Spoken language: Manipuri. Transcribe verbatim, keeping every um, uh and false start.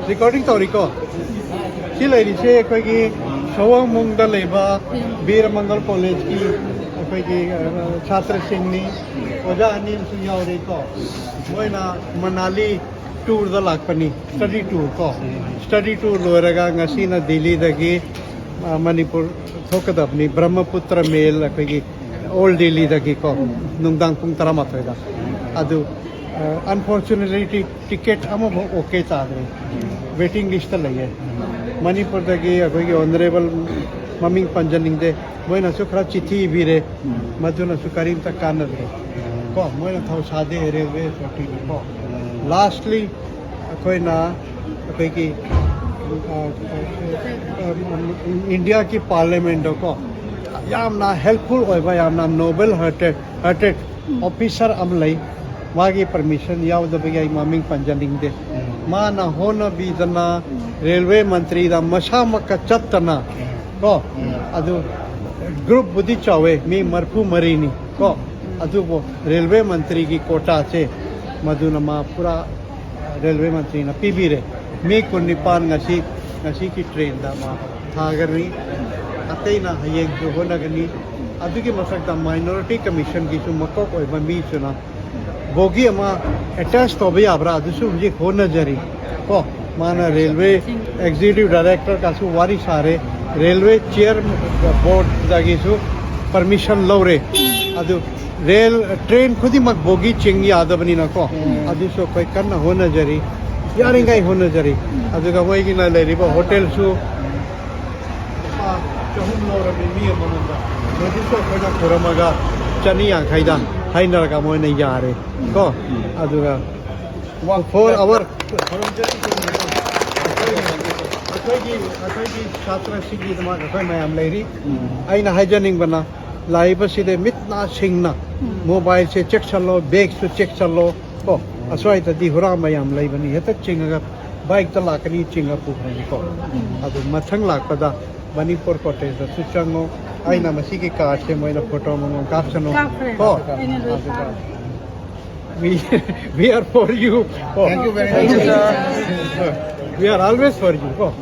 ꯔꯦꯀꯣꯔꯗꯤꯡ ꯇꯧꯔꯤꯀꯣ? ꯁꯤ ꯂꯩꯔꯤꯁꯦ ꯑꯩꯈꯣꯏꯒꯤ ꯁꯋꯣꯡꯃꯨꯡꯗ ꯂꯩꯕ ꯕꯤꯔ ꯃꯪꯒꯜ ꯀꯣꯂꯦꯖꯀꯤ ꯑꯩꯈꯣꯏꯒꯤ, ꯑ, ꯁꯥꯇ꯭ꯔꯁꯤꯡꯅꯤ, ꯑꯣꯖꯥ ꯑꯅꯤ ꯑꯃꯁꯨ ꯌꯥꯎꯔꯤꯀꯣ꯫ ꯃꯣꯏꯅ ꯃꯅꯥꯂꯤ ꯇꯨꯔꯗ ꯂꯥꯛꯄꯅꯤ, ꯁ꯭ꯇꯗꯤ ꯇꯨꯔ ꯀꯣ꯫ ꯁ꯭ꯇꯗꯤ ꯇꯨꯔ ꯂꯣꯏꯔꯒ ꯉꯁꯤꯅ ꯗꯤꯜꯂꯤꯗꯒꯤ, ꯑ, ꯃꯅꯤꯄꯨꯔ ꯊꯣꯛꯀꯗꯕꯅꯤ, ꯕ꯭ꯔꯍ꯭ꯃꯄꯨꯇ꯭ꯔ ꯃꯦꯜ ꯑꯩꯈꯣꯏꯒꯤ ꯑꯣꯜ ꯗꯤꯜꯂꯤꯗꯒꯤꯀꯣ, ꯅꯨꯡꯗꯥꯡ ꯄꯨꯡ ꯇꯔꯥꯃꯥꯊꯣꯏꯗ꯫ ꯑꯗꯨ, ꯑ, ꯑꯟꯐꯣꯔꯆꯨꯅꯦꯠꯂꯤ ꯇꯤꯀꯦꯠ ꯑꯃꯐꯥꯎ ꯑꯣꯀꯦ ꯇꯥꯗ꯭ꯔꯤ, ꯋꯦꯇꯤꯡ ꯂꯤꯁꯇ ꯂꯩꯌꯦ꯫ ꯃꯅꯤꯄꯨꯔꯗꯒꯤ ꯑꯩꯈꯣꯏꯒꯤ ꯑꯣꯅꯔꯦꯕꯜ, ꯃꯃꯤꯡ ꯄꯟꯖꯅꯤꯡꯗꯦ, ꯃꯣꯏꯅꯁꯨ ꯈꯔ ꯆꯤꯊꯤ ꯏꯕꯤꯔꯦ, ꯃꯗꯨꯅꯁꯨ ꯀꯔꯤꯝꯇ ꯀꯥꯟꯅꯗ꯭ꯔꯦ ꯀꯣ꯫ ꯃꯣꯏꯅ ꯊꯧꯁꯥꯗꯦ ꯔꯦꯜꯋꯦ ꯑꯣꯊꯣꯔꯤꯇꯤꯅ ꯀꯣ꯫ ꯂꯥꯁꯂꯤ ꯑꯩꯈꯣꯏꯅ ꯑꯩꯈꯣꯏꯒꯤ, ꯑ, ꯑ, ꯏꯟꯗꯤꯌꯥꯒꯤ ꯄꯥꯔꯂꯤꯌꯥꯃꯦꯟꯗꯀꯣ ꯌꯥꯝꯅ ꯍꯦꯜꯞꯐꯨꯜ ꯑꯣꯏꯕ, ꯌꯥꯝꯅ ꯅꯣꯕꯜ ꯍꯥꯔꯇꯦꯠ, ꯍꯥꯔꯇꯦꯠ ꯑꯣꯐꯤꯁꯥꯔ ꯑꯃ ꯂꯩ꯫ ꯃꯥꯒꯤ ꯄꯔꯃꯤꯁꯟ ꯌꯥꯎꯗꯕꯒꯤ ꯑꯩ ꯃꯃꯤꯡ ꯄꯟꯖꯅꯤꯡꯗꯦ꯫ ꯃꯥꯅ ꯍꯣꯠꯅꯕꯤꯗꯅ ꯔꯦꯜꯋꯦ ꯃꯟꯇ꯭ꯔꯤꯗ ꯃꯁꯥꯃꯛꯀ ꯆꯠꯇꯅ ꯀꯣ, ꯑꯗꯨ ꯒ꯭ꯔꯨꯞꯄꯨꯗꯤ ꯆꯥꯎꯋꯦ, ꯃꯤ ꯃꯔꯤꯐꯨ ꯃꯔꯤꯅꯤ ꯀꯣ, ꯑꯗꯨꯕꯨ ꯔꯦꯜꯋꯦ ꯃꯟꯇ꯭ꯔꯤꯒꯤ ꯀꯣꯇꯥꯁꯦ ꯃꯗꯨꯅ ꯃꯥ ꯄꯨꯔꯥ ꯔꯦꯜꯋꯦ ꯃꯟꯇ꯭ꯔꯤꯅ ꯄꯤꯕꯤꯔꯦ꯫ ꯃꯤ ꯀꯨꯟꯅꯤꯄꯥꯟ ꯉꯁꯤ, ꯉꯁꯤꯒꯤ ꯇ꯭ꯔꯦꯟꯗ ꯃꯥ ꯊꯥꯒꯅꯤ꯫ ꯑꯇꯩꯅ ꯍꯌꯦꯡꯁꯨ ꯍꯣꯠꯅꯒꯅꯤ꯫ ꯑꯗꯨꯒꯤ ꯃꯊꯛꯇ ꯃꯥꯏꯅꯣꯔꯤꯇꯤ ꯀꯃꯤꯁꯟꯒꯤꯁꯨ ꯃꯀꯣꯛ ꯑꯣꯏꯕ ꯃꯤꯁꯨꯅ ꯕꯣꯒꯤ ꯑꯃ ꯑꯦꯇꯦꯆ ꯇꯧꯕ ꯌꯥꯕ꯭ꯔꯥ, ꯑꯗꯨꯁꯨ ꯍꯧꯖꯤꯛ ꯍꯣꯠꯅꯖꯔꯤ ꯀꯣ꯫ ꯃꯥꯅ ꯔꯦꯜꯋꯦ ꯑꯦꯛꯖꯤꯀ꯭ꯌꯨꯇꯤꯚ ꯗꯥꯏꯔꯦꯛꯇꯔꯒꯁꯨ ꯋꯥꯔꯤ ꯁꯥꯔꯦ, ꯔꯦꯜꯋꯦ ꯆꯤꯌꯔ ꯕꯣꯔꯗꯗꯒꯤꯁꯨ ꯄꯔꯃꯤꯁꯟ ꯂꯧꯔꯦ꯫ ꯑꯗꯨ ꯔꯦꯜ ꯇ꯭ꯔꯦꯟ ꯈꯨꯗꯤꯡꯃꯛ ꯕꯣꯒꯤ ꯆꯤꯡ ꯌꯥꯗꯕꯅꯤꯅꯀꯣ, ꯑꯗꯨꯁꯨ ꯑꯩꯈꯣꯏ ꯀꯟꯅ ꯍꯣꯠꯅꯖꯔꯤ, ꯌꯥꯔꯤꯉꯩ ꯍꯣꯠꯅꯖꯔꯤ꯫ ꯑꯗꯨꯒ ꯃꯣꯏꯒꯤꯅ ꯂꯩꯔꯤꯕ ꯍꯣꯇꯦꯜꯁꯨ ꯂꯨꯄꯥ ꯆꯍꯨꯝ ꯂꯧꯔꯕꯅꯤ ꯃꯤ ꯑꯃꯃꯝꯗ, ꯃꯗꯨꯁꯨ ꯑꯩꯈꯣꯏꯅ ꯈꯨꯔꯝꯃꯒ ꯆꯅꯤ ꯌꯥꯡꯈꯩꯗ ꯍꯥꯏꯅꯔꯒ ꯃꯣꯏꯅ ꯌꯥꯔꯦ ꯀꯣ꯫ ꯑꯗꯨꯒ ꯐꯣꯔ ꯑꯋꯥꯔ ꯑꯩꯈꯣꯏꯒꯤ, ꯑꯩꯈꯣꯏꯒꯤ ꯁꯥꯇ꯭ꯔꯁꯤꯡꯒꯤꯗꯃꯛ ꯑꯩꯈꯣꯏ ꯃꯌꯥꯝ ꯂꯩꯔꯤ꯫ ꯑꯩꯅ ꯍꯥꯏꯖꯅꯤꯡꯕꯅ, ꯂꯥꯛꯏꯕꯁꯤꯗ ꯃꯤꯠ ꯅꯥ ꯁꯤꯡꯅ ꯃꯣꯕꯥꯏꯜꯁꯦ ꯆꯦꯛꯁꯜꯂꯣ, ꯕꯦꯒꯁꯨ ꯆꯦꯛꯁꯜꯂꯣ ꯀꯣ꯫ ꯑꯁ꯭ꯋꯥꯏꯗꯗꯤ ꯍꯨꯔꯥꯟꯕ ꯌꯥꯝ ꯂꯩꯕꯅꯤ, ꯍꯦꯛꯇ ꯆꯤꯡꯉꯒ ꯕꯥꯏꯛꯇ ꯂꯥꯛꯀꯅꯤ, ꯆꯤꯡꯉ ꯄꯨꯈ꯭ꯔꯅꯤꯀꯣ꯫ ꯑꯗꯨ ꯃꯊꯪ ꯂꯥꯛꯄꯗ ꯃꯅꯤꯄꯨꯔ ꯀꯣꯇꯦꯖꯇꯁꯨ ꯆꯪꯉꯣ꯫ ꯑꯩꯅ ꯃꯁꯤꯒꯤ ꯀꯥꯔꯠꯁꯦ ꯃꯣꯏꯅ ꯐꯣꯇꯣ ꯑꯃꯃꯝ ꯀꯥꯞꯁꯅꯨ ꯀꯥꯞꯈ꯭ꯔꯦ꯫ ꯀꯣ꯫ ꯑꯩꯅ ꯂꯣꯏ ꯑꯗꯨꯒ ꯀꯥꯞꯈ꯭ꯔꯦ꯫ We, we are for you. Oh. Thank you very much. We are always for you. Oh.